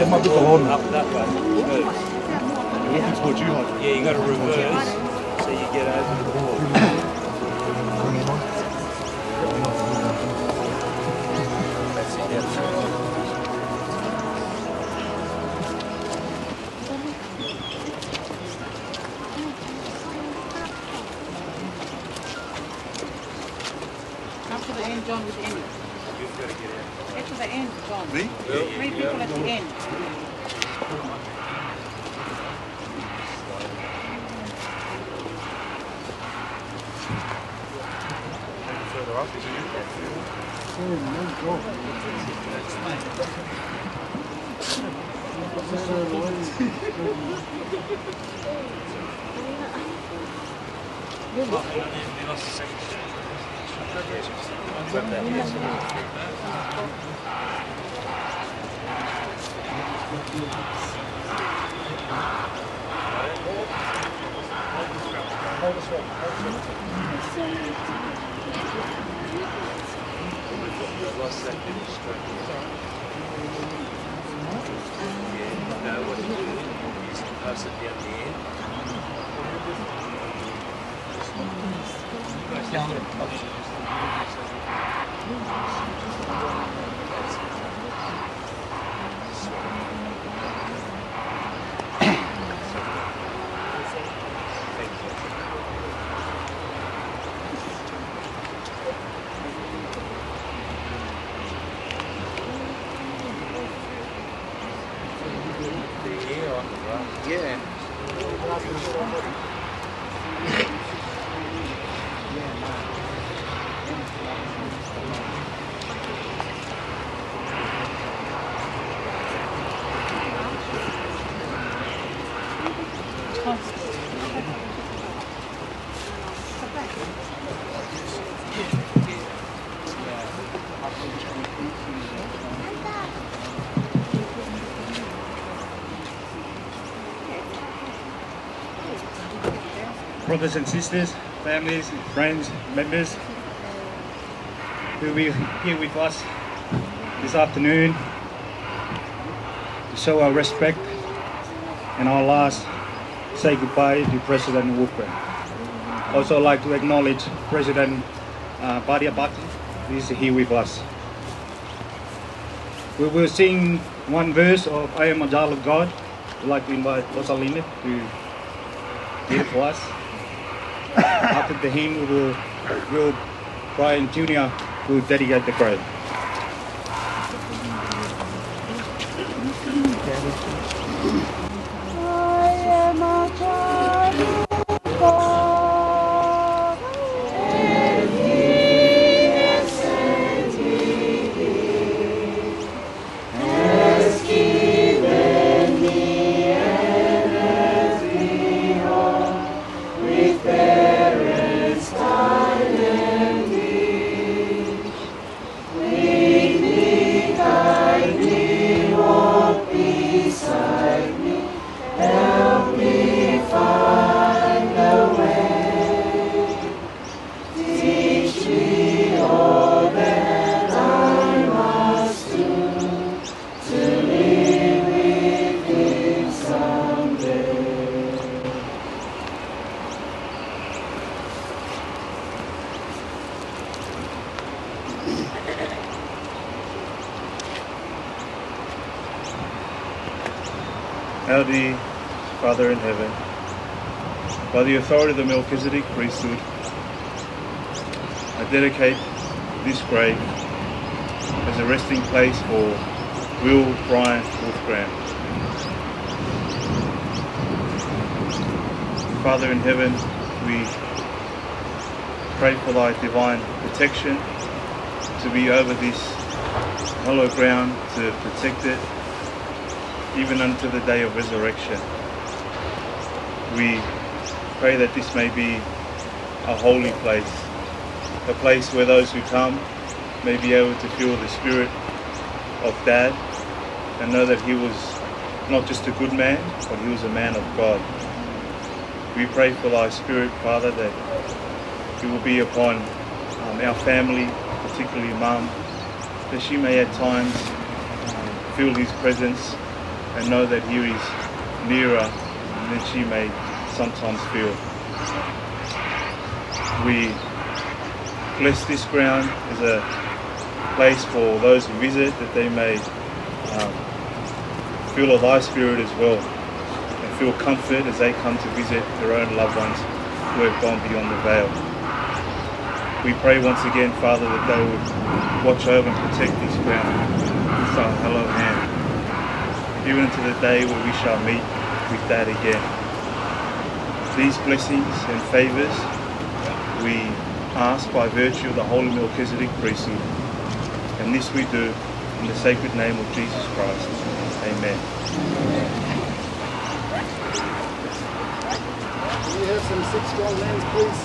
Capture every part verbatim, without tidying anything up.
Up that way. You're looking towards you, hon. Yeah, you gotta reverse, so you get over the board. That's it, yeah. Come to the end, John, with Annie. Get to the end, John. Me? Three people at the end. Further up, is it? Yeah. Brothers and sisters, families, friends, members who will be here with us this afternoon to show our respect and our last say goodbye to President Wolfgang. Also like to acknowledge President uh, Badia Bati, who is here with us. We will sing one verse of I Am a Child of God. I'd like to invite Rosalina to read it for us. After the hymn, we will, will Brian Junior will dedicate the prayer. I am a child of God, and He has sent me here. Has given me an earthly home with parents kind and dear. Lead me, guide me, walk beside me, help me find the way. Teach me all that I must do to live with Him someday. Our dear Father in heaven, by the authority of the Melchizedek priesthood, I dedicate this grave as a resting place for Will Brian Wolfgram. Father in heaven, we pray for thy divine protection to be over this hallowed ground, to protect it, even unto the day of resurrection. We pray that this may be a holy place, a place where those who come may be able to feel the spirit of Dad and know that he was not just a good man, but he was a man of God. We pray for thy spirit, Father, that it will be upon, um, our family, particularly Mum, that she may at times, um, feel his presence, and know that he is nearer than she may sometimes feel. We bless this ground as a place for those who visit, that they may um, feel a thy spirit as well, and feel comfort as they come to visit their own loved ones who have gone beyond the veil. We pray once again, Father, that they would watch over and protect this ground, this our hallowed land, even to the day where we shall meet with Dad again. These blessings and favors we ask by virtue of the Holy Melchizedek Priesthood, and this we do in the sacred name of Jesus Christ. Amen. Can we have some six-year-old names, please?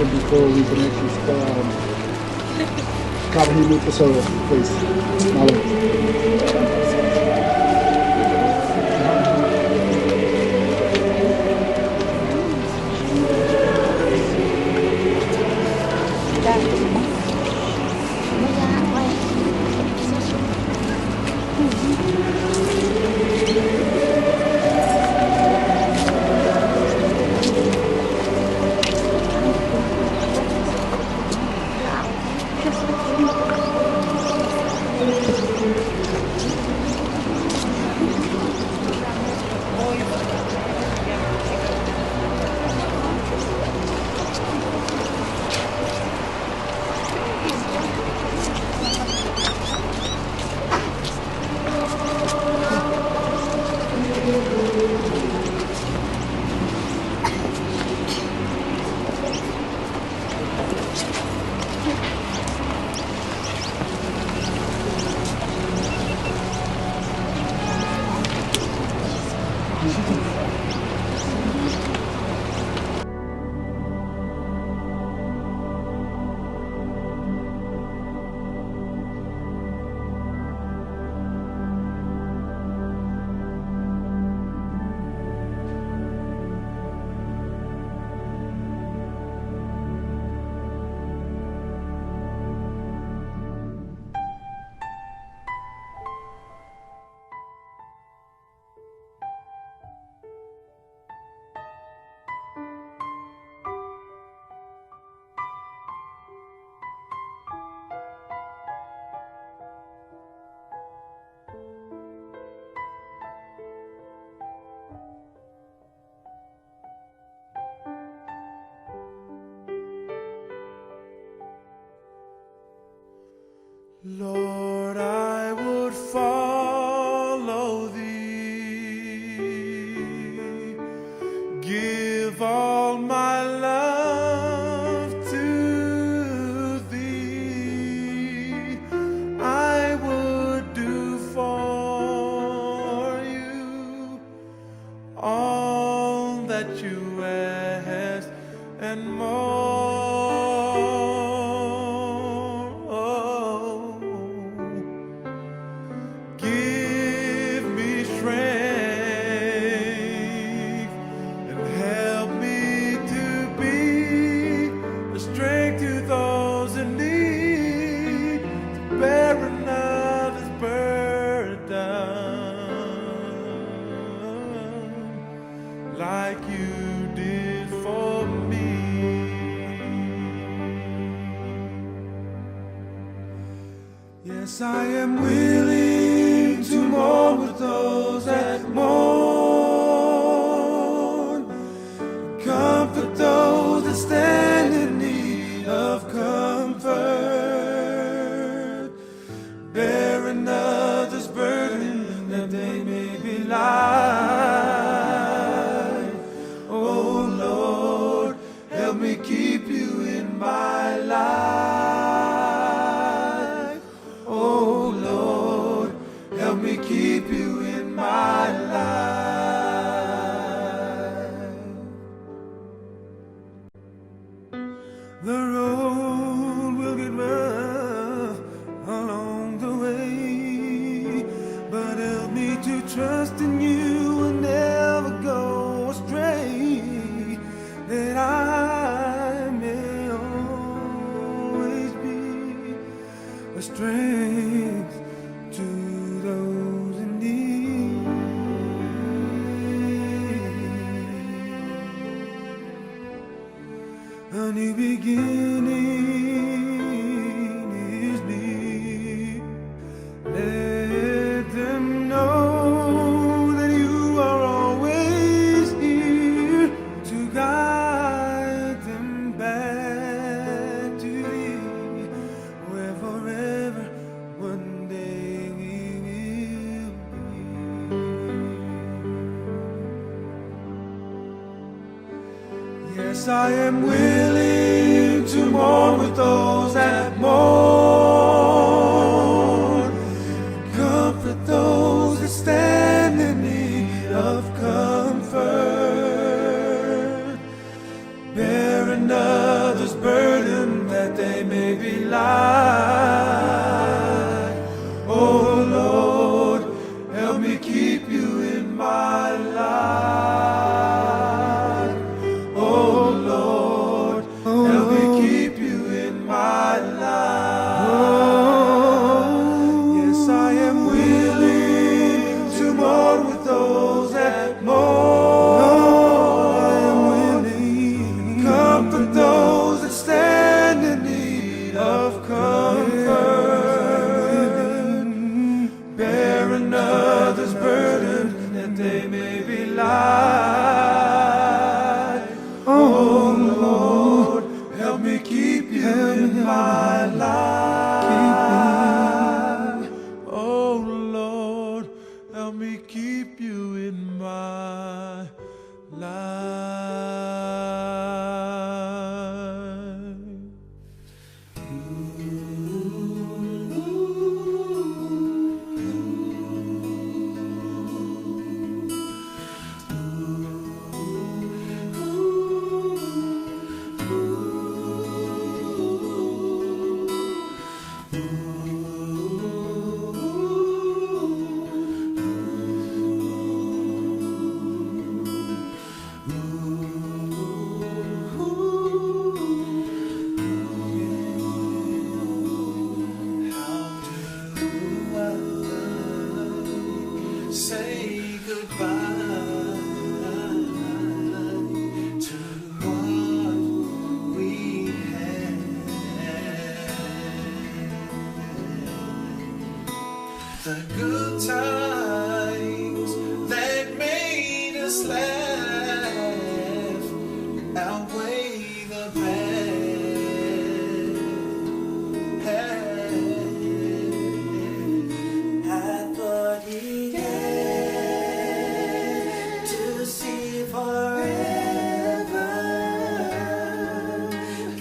Before we connect with, um, Kāpeni Lupe, so please. Mālō. that you ask and more. Give me strength and help me to be a strength to those in need, to bear another's burden like you did for me. Yes, I am willing to mourn with those that mourn, comfort those that stand in need of comfort, bear another's burden that they may be light. Oh Lord, help me keep you in my life. Oh Lord, help me keep you in my life. The road will get rough along the way, but help me to trust in you and never go astray, that I may always be a strength to those in need. A new beginning is near. Let them know that you are always here to guide them back to thee, where forever one day we will be. Yes, I am willing to mourn with those that mourn, comfort those that stand in need of comfort, bear another's burden that they may be light. Oh Lord, help me keep you in my life. Oh Lord, help me keep you in my life. Yes, I am willing to mourn with those that mourn. I am willing. Comfort those that stand in need of comfort. Bear another's burden that they may be light. Oh Lord, help me keep you in my life. Oh Lord, help me keep you in my life. How do I say goodbye to what we had? The good times that made us laugh outweigh the bad. I thought we had to see forever.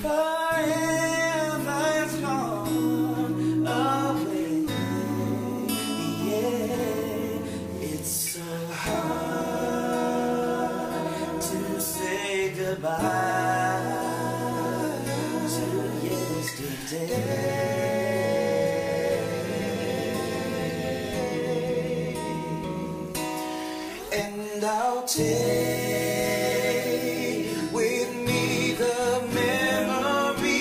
Forever is gone away. Yeah. Back to yesterday. And I'll take with me the memory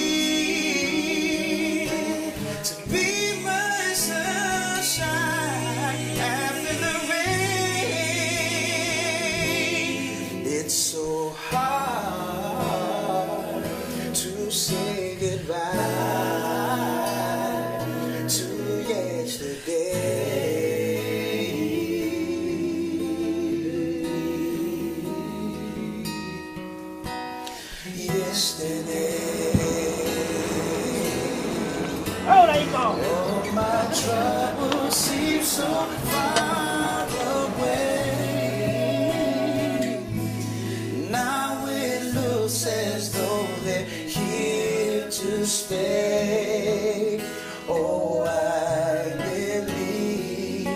to be my sunshine after the rain. It's so hard to say goodbye to yesterday. Yesterday. All my troubles seem so far away. Now it looks as though they're here to stay. Oh, I believe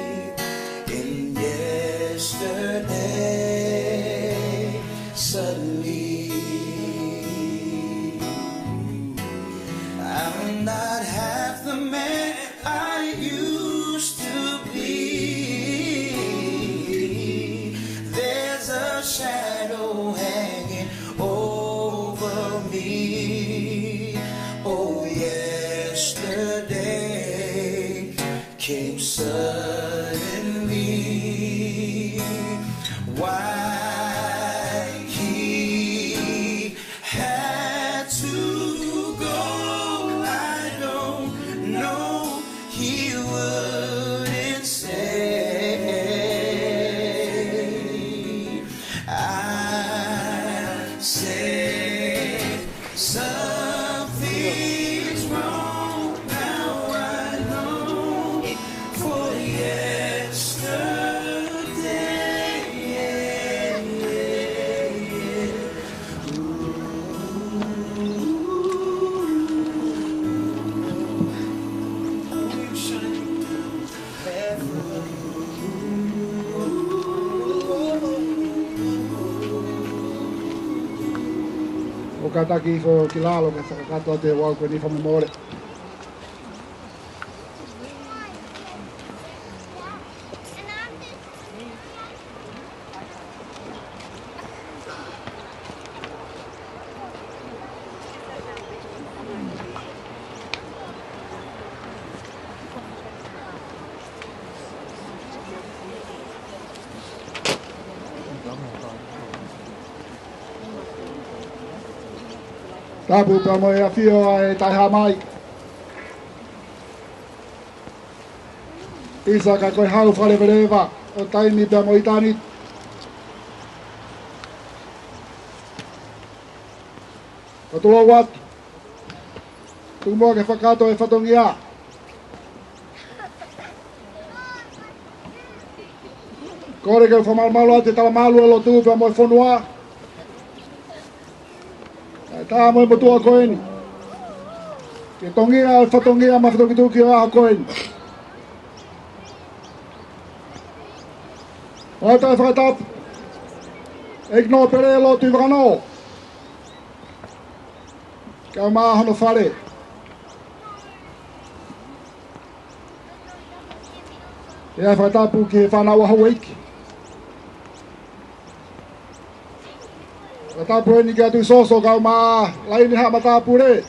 in yesterday. Suddenly, I'm not half the man I used to be. There's a shadow hanging over me. Oh, yesterday came suddenly. Why he had to go, I don't know. He wouldn't say. I said, something's wrong. Now I long for yesterday. ʻOku kātaki hifo ki lalo ke fakakakato atu e ouau ko eni, fakamolemole. Tapu pea mo e ʻafio ʻa e Taʻehāmai. ʻIsa, ka ko e hau fakaleveleva ʻo taimi pea mo ʻitāniti. Ka tulou atu. Tuku muʻa ke fakakakato e fatongia. Kole ke u fakamalumalu atu e talamalu ʻo e lotu pea mo e fonua. Kae ʻatā mo e motuʻa ko eni ke tongia e fatongia mafatukituki ʻo e ʻaho ko eni. ʻOatu e fakatapu ʻEiki Nōpele Lōtuivakanō, kae ʻumaʻā hono fale. ʻE ʻai e fakatapu ki he fānau ʻa houʻeiki. Fakatapu eni kia Tuʻisoso kae ʻumaʻā Laini Haʻa Matāpule.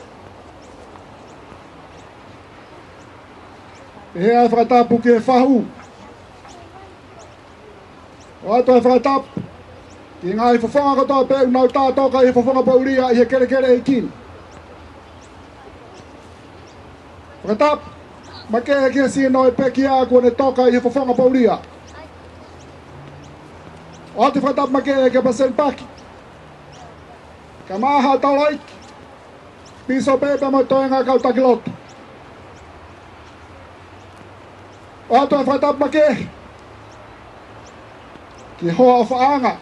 ʻE ʻai e fakatapu ki he fahu. ʻOatu e fakatapu ki he ngaahi fofonga kotoa pē ʻoku nau tā toka ʻi he fofonga poʻulia ʻi he kelekele ʻeiki ni. Fakatapu makehe ki he sino ʻo e pekia kuo ne toka ʻi he fofonga poʻulia. ʻOatu e fakatapu makehe kia Palesiteni Paki, kae ʻumaʻā haʻa taulaʻeiki, pīsope pea mo e toenga kau taki lotu. ʻOatu e fakatapu makehe ki he hoa ʻofaʻanga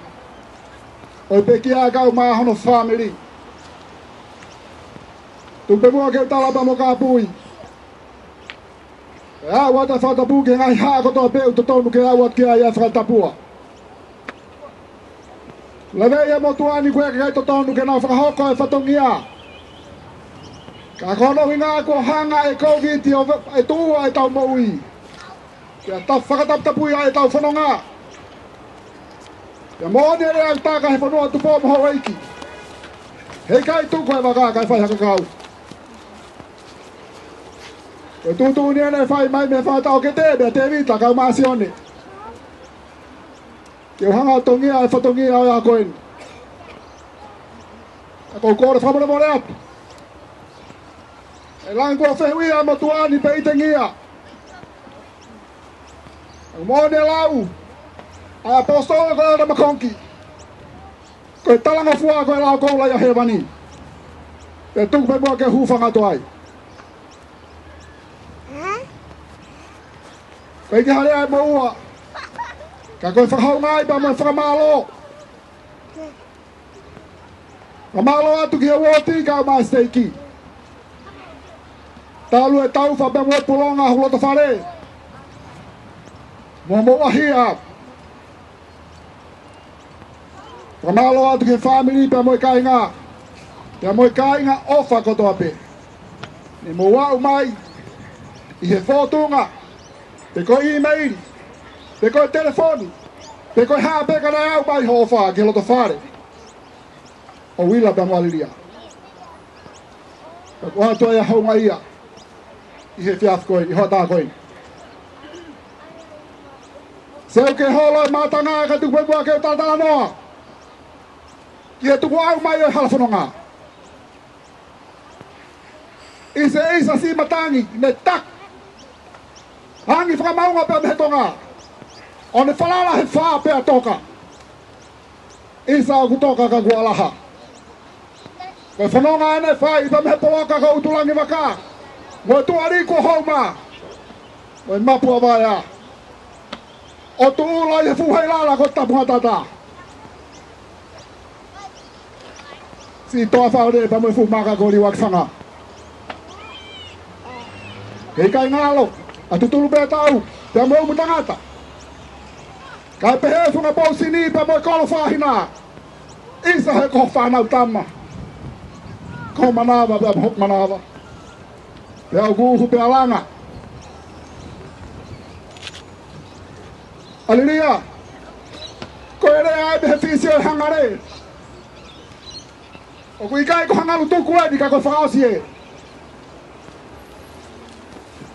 ʻo e pekia kae ʻumaʻā hono fāmili. Tuku pē muʻa ke u tala pea mo kāpui. ʻE ʻoatu e fakatapu ki he ngaahi haʻa kotoa pē ʻoku totonu ke ʻoatu ki ai e fakatapua. Lave ʻi he motuʻa ni kuo ʻikai totonu ke nau fakahoko e fatongia. Ka ko hono ʻuhinga kuo hanga ʻe Kōviti ʻo ve-, ʻe tuʻu ʻa ʻetau moʻui. Ke ta fakataputapui ʻa ʻetau fononga. Pea moʻoni e lea ʻoku taka he fonua Tupou mo Houʻeiki. Heʻikai tuku e vaka kae fai ha kakau. Ko e tuʻutuʻuni ʻeni naʻe fai mai mei he fātao kete, mei a Tēvita, kau Māsione. Ke u hanga ʻo tongia e fatongia ʻo e ako eni. Ka ʻoku ou kole fakamolemole atu. ʻE langi kuo fehuʻia e motuʻa ni pe ʻi tengia. Ka moʻoni e lau ʻa e ʻaposetolo ko ʻEletā Makongi. Ko e talangofua ko e lao koula ia hēvani. Pea tuku pē muʻa ke u hūfanga atu ai. Ko e ʻikai ha lea ʻe moʻua. Ka ko e fakahoungaʻi pea mo e fakamālō. Fakamālō atu ki he uooti kae ʻumaʻā e siteiki. Talu e taufa pea mo e pulonga ʻa hoku lotofale. Mo e moʻua hia. Fakamālō atu ki he fāmili pea mo e kāinga. Pea mo e kāinga ʻofa kotoa pē. Ne mou aʻu mai ʻi he fōtunga. Pe ko e ʻīmeili. Pe ko e telefoni. Pe ko e hā pē ka naʻe aʻu mai hoʻo ʻofa ki he lotofale ʻo Uila pea mo ʻAlilia. Pea ko e ʻoatu ai ʻa e houngaʻia ʻi he efiafi ko eni, ʻi he hoʻatā ko eni. Seuke holo e mātanga ka tuku pē muʻa ke u talatalanoa ki he tukuʻau mai ʻo e hala fononga. ʻI se, ʻi se siʻi matangi, ne taki. Angi fakamaunga pea mei he tonga. ʻO ne falala he fā pea toka. ʻIsa ʻoku toka ka kuo laha. Ko e fononga ʻeni naʻe fai pea mei he poloka ko ʻUtulangivaka. Mo e tuʻa liku ʻo Houma. Mo e mapu ʻa Vaea. ʻO tuʻuloa ʻi he fuʻu hailala ko Tapungatata. Siʻi toafa ʻo ne pea mo e fuʻu maka ko Liuakifanga. Heʻikai ngalo ʻa Tutulupētau pea mo e ʻUmutangata. Kae pehē Funga Pousini pea mo e Kolo Fahina. ʻIsa he ko ho fānau tama. Ko ho manava pea mo hoku manava. Pea ʻoku uhu pea langa. ʻAlilia. Ko e lea ʻa e mei he fisi ʻo e hangare. ʻOku ʻikai ko ha ngalu tuku ʻeni ka ko e fakaʻosi ē.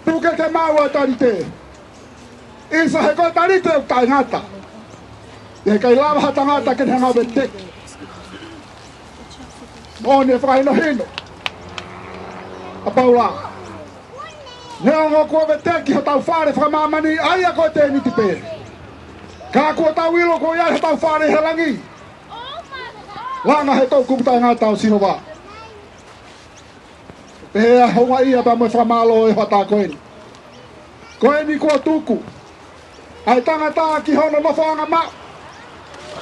Puke ke maʻu ʻa e talite. ʻIsa he ko e talite ʻoku taʻengata. Heʻikai lava ha tangata ke ne hanga ʻo veteki. Moʻoni e fakahinohino ʻa Paula. Neongo kuo veteki hotau fale fakamāmani, ʻa ia ko e tēniti pē. Ka kuo tau ʻilo kuo ʻi ai hotau fale ʻi he langi. Langa he toʻukupu taʻengata ʻo Sihova. Pehē ʻa e houngaʻia pea mo e fakamālō ʻi he hoʻatā ko eni. Ko eni kuo tuku ʻa e tangata ki hono nofoʻanga maʻu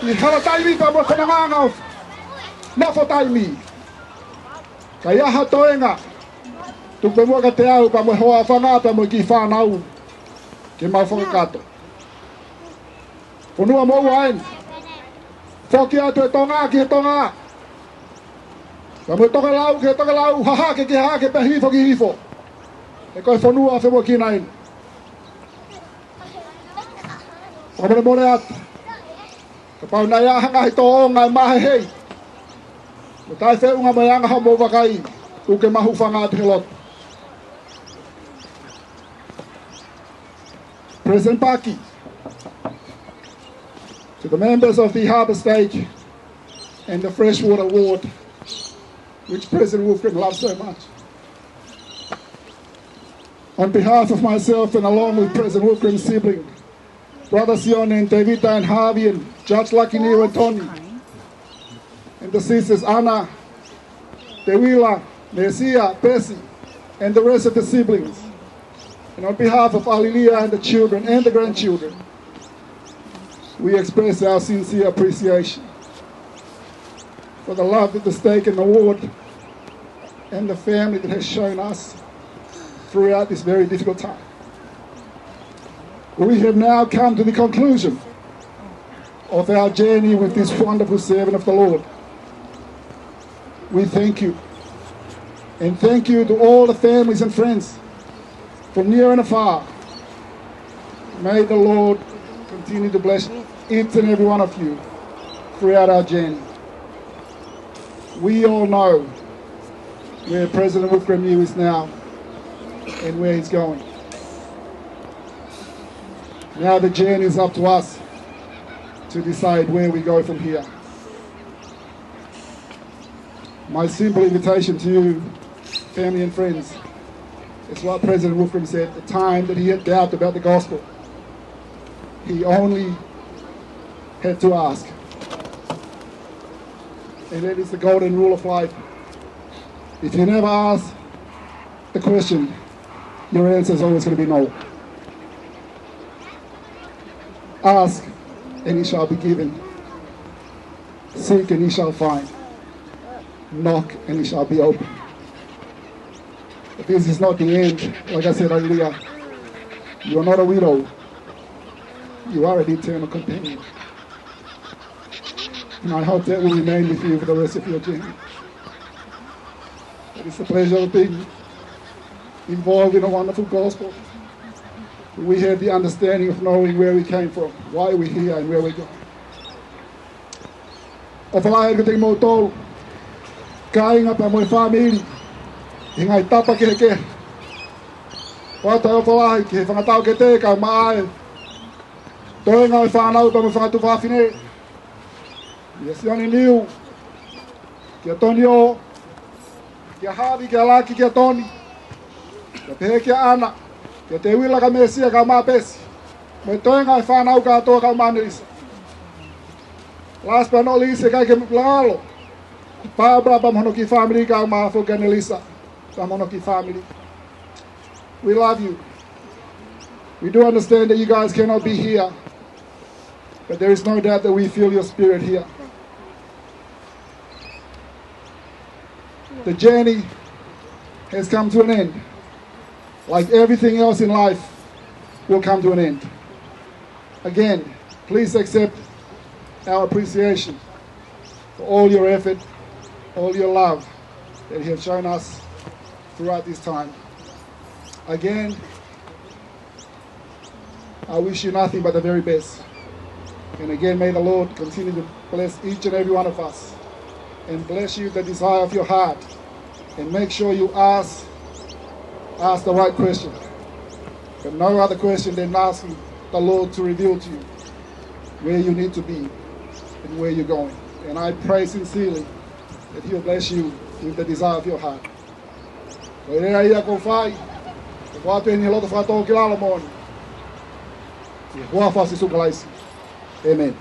ʻi he hala taimi pea mo e konanganga ʻo e nofo taimi. Ka ʻi ai ha toenga, tuku pē muʻa kiate au pea mo e hoa ʻo fanga pea mo e kiʻi fānau ke mau fakakakato. Fonua moʻua eni. Foki atu e Tonga ki he Tonga. Pea mo e tokelau ki he tokelau, Hahake ki Hahake pea Hihifo ki Hihifo. He ko e fonua femoʻuekina eni. Fakamolemole atu. Kapau naʻe ʻi ai ha ngaahi tōʻonga ʻe mahehei mo taʻefeʻunga mo e anga hoʻomou vakai, ʻoku ke mau hūfanga atu he lotu. President Paki, to the members of the Harbour Stage and the Freshwater Ward, which President Wolfgram loves so much. On behalf of myself and along with President Wolfgram's sibling, Brother Sione and Tevita and Harvey and Judge Lucky Niu and Tony, and the sisters Ana, Teuila, Mesia, Bessie, and the rest of the siblings. And on behalf of ʻAlilia and the children and the grandchildren, we express our sincere appreciation for the love that the stake and the ward and the family that has shown us throughout this very difficult time. We have now come to the conclusion of our journey with this wonderful servant of the Lord. We thank you. And thank you to all the families and friends from near and afar. May the Lord continue to bless each and every one of you throughout our journey. We all know where President Wickremesinghe is now and where he's going. Now the journey is up to us to decide where we go from here. My simple invitation to you, family and friends, is what President Wickremesinghe said, the time that he had doubt about the gospel, he only had to ask. And that is the golden rule of life. If you never ask the question, your answer is always gonna be no. Ask, and it shall be given. Seek, and ye shall find. Knock, and it shall be opened. But this is not the end. Like I said earlier, you are not a widow. You are an eternal companion. And I hope that will remain with you for the rest of your journey. It is the pleasure of being involved in a wonderful gospel. We have the understanding of knowing where we came from, why we're here, and where we're going. ʻOfa lahi atu kiate kimoutolu, kāinga pea mo e fāmili, ʻi he ngaahi tapa kehekehe. ʻOatu ʻa e ʻofa lahi ki he fanga taʻokete kae ʻumaʻā e toenga ʻo e fānau pea mo e fanga tuofāfine. Kia Sione Niu, kia Toni ʻO, kia Havi, kia Laki, kia Toni, kia pehē kia ʻAna, kia Teuila, kia Mesia, kia Mapesi, mo e toenga ʻo e fānau kātoa kae ʻumaʻā ʻAnelisa. Last but not least, ʻikai ke lalo, Barbara pea mo hono kiʻi fāmili kae ʻumaʻā foki ʻAnelisa pea mo hono kiʻi fāmili. We love you. We do understand that you guys cannot be here, but there is no doubt that we feel your spirit here. The journey has come to an end. Like everything else in life, will come to an end. Again, please accept our appreciation for all your effort, all your love that you have shown us throughout this time. Again, I wish you nothing but the very best. And again, may the Lord continue to bless each and every one of us and bless you the desire of your heart. And make sure you ask, ask the right question. But no other question than asking the Lord to reveal to you where you need to be and where you're going. And I pray sincerely that He'll bless you with the desire of your heart. Ko e lea ia ʻoku ou fai, ʻoku ʻoatu eni he loto fakatōkilalo moʻoni. ʻI he huafa ʻo Sīsū Kalaisi. ʻĒmeni.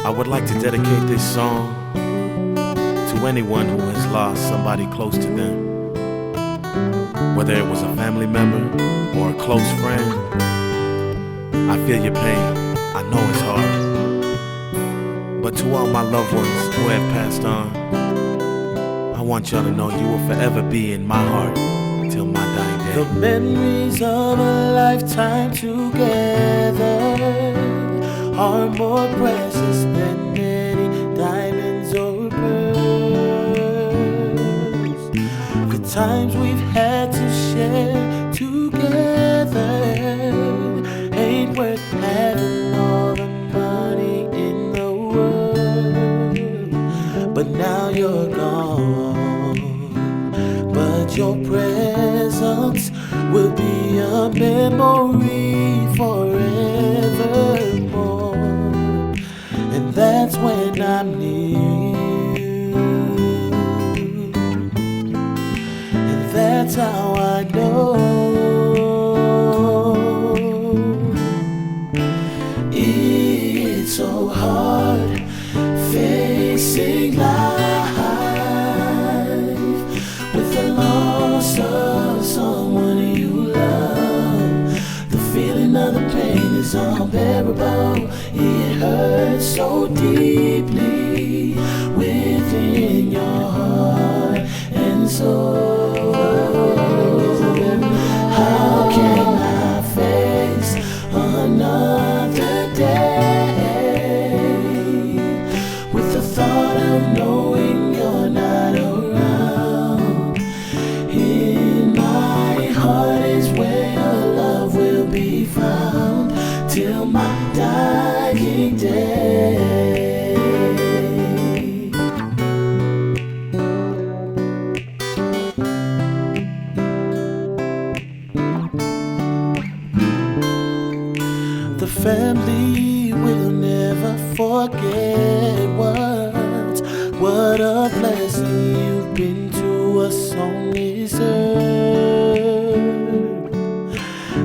I would like to dedicate this song to anyone who has lost somebody close to them. Whether it was a family member or a close friend, I feel your pain. I know it's hard. But to all my loved ones who have passed on, I want y'all to know you will forever be in my heart till my dying day. The memories of a lifetime together are more precious than any diamonds or pearls. The times we've had to share together ain't worth having all the money in the world. But now you're gone, but your presence will be a memory forevermore. And that's when I'm near. And that's how I know it's so hard facing life with the loss of someone you love. The feeling of the pain is unbearable. It hurts so deeply within your heart and soul. How can I face another day with the thought of knowing you're not around? In my heart is where your love will be found till my dying day. The family will never forget what, what a blessing you've been to us on this earth.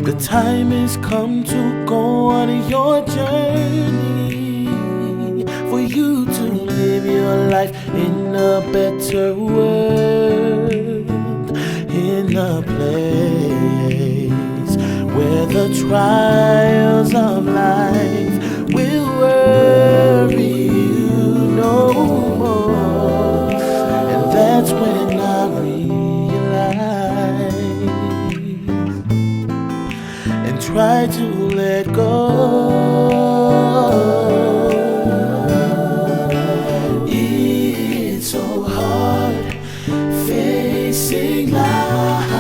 The time has come to go on your journey, for you to live your life in a better world, in a place where the trials of life will worry you no more. And that's when I realize and try to let go. It's so hard facing life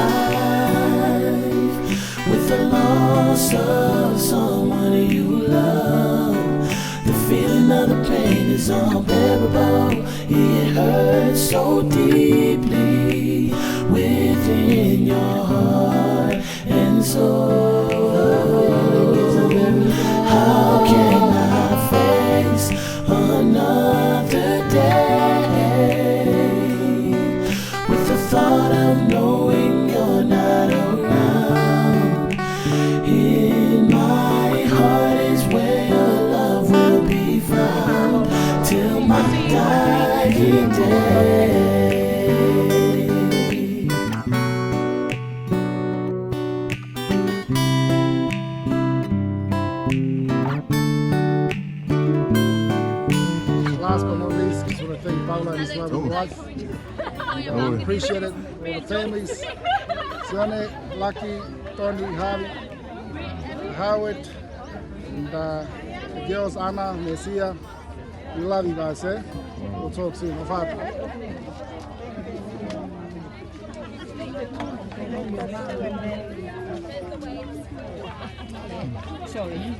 with the loss of someone you love. The feeling of the pain is unbearable. It hurts so deeply within your heart and soul. How can I face another day with the thought of knowing you're not around? In my heart is where your love will be found till my dying day. Last but not least, just want to thank Paula and his lovely wife. Appreciate it. All the families. Sione, Lucky, Tony, Harvey, Howard, and uh, the girls, Anna, Messia. We love you guys, eh? We'll talk soon. ʻOfa atu. Sorry.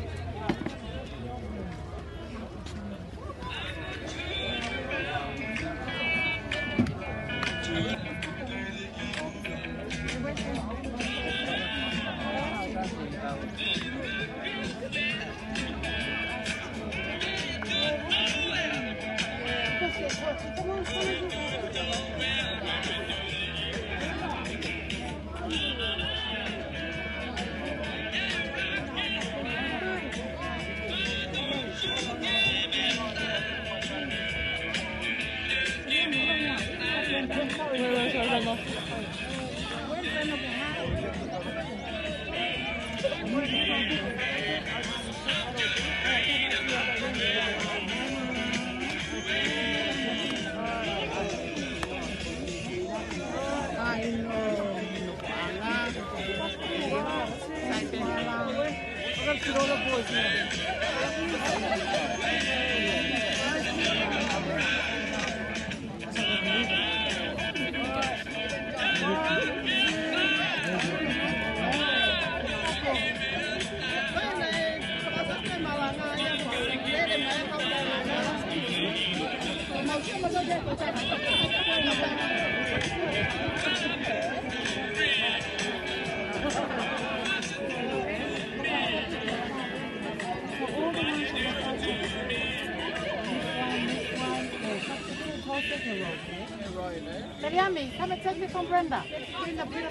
Miriami, come and take me from Brenda. Bring the, bring the,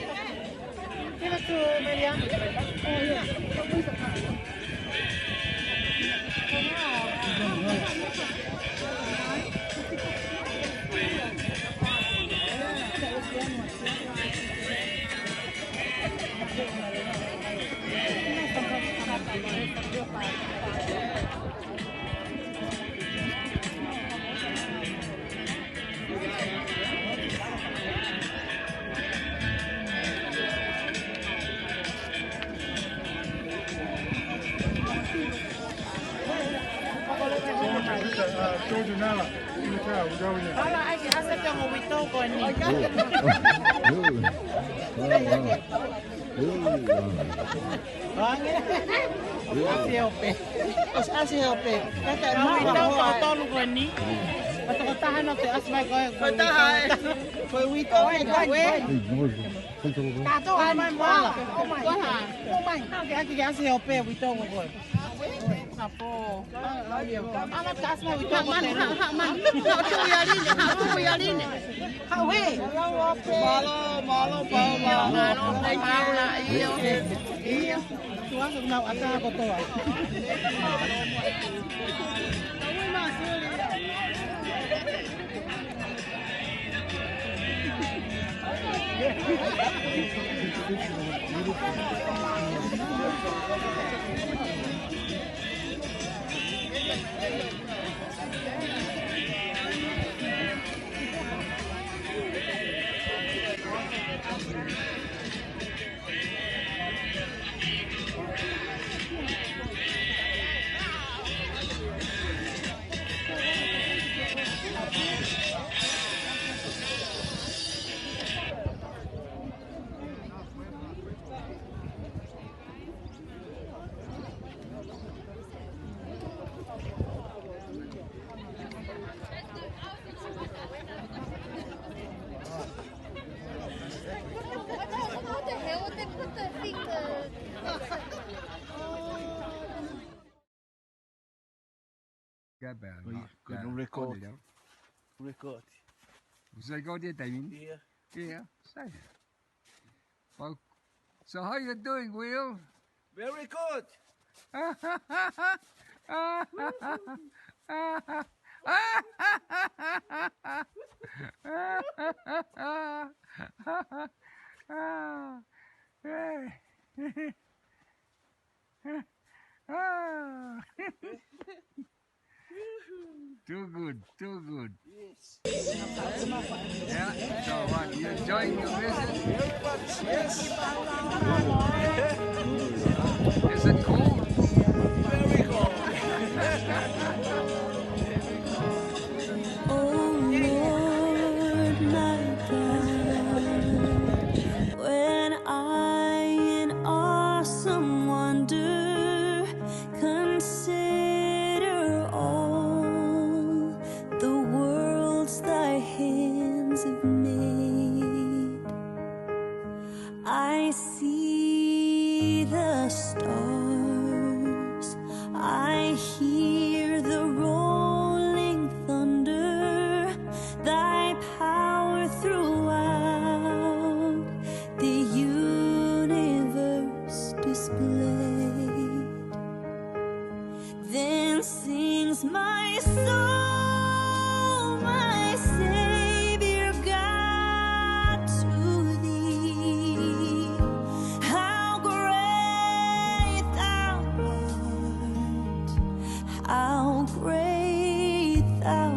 give it to Miriami. Oh, yeah. Ala, ai, asa te mo wito ko ni. ʻAsi hope. ʻAsi hope. Kata mo wito ko tolu ko ni. Kata ko taha no te ʻasi mai ko e. Ko taha e. Ko e wito ko e. Tato, oh my, oh my, oh my. Ke ʻasi hope wito ko e. Apo. Ama kasi mai wito ko e. Haʻu he. Mālō, mālō, mālō, mālō. Mālō, mālō, mālō. Mālō, mālō. Tuʻa so nau ata kotoa. What the hell? What they put the thing, the Go back. Well, you gonna record. Record. Is it recording, Damien? Yeah. Yeah, say. Well, so how you doing, Will? Very good. Ah. Too good, too good. Yes. Yeah, so what, you enjoying your visit? Yes. Is it cold? Very cold. Oh Lord, my God, when I in awesome wonder consider all the worlds thy hands have made. I see the stars, I hear the rolling thunder, thy power throughout the universe displayed. Then sings my soul, my Savior God, to thee. How great thou art, how great thou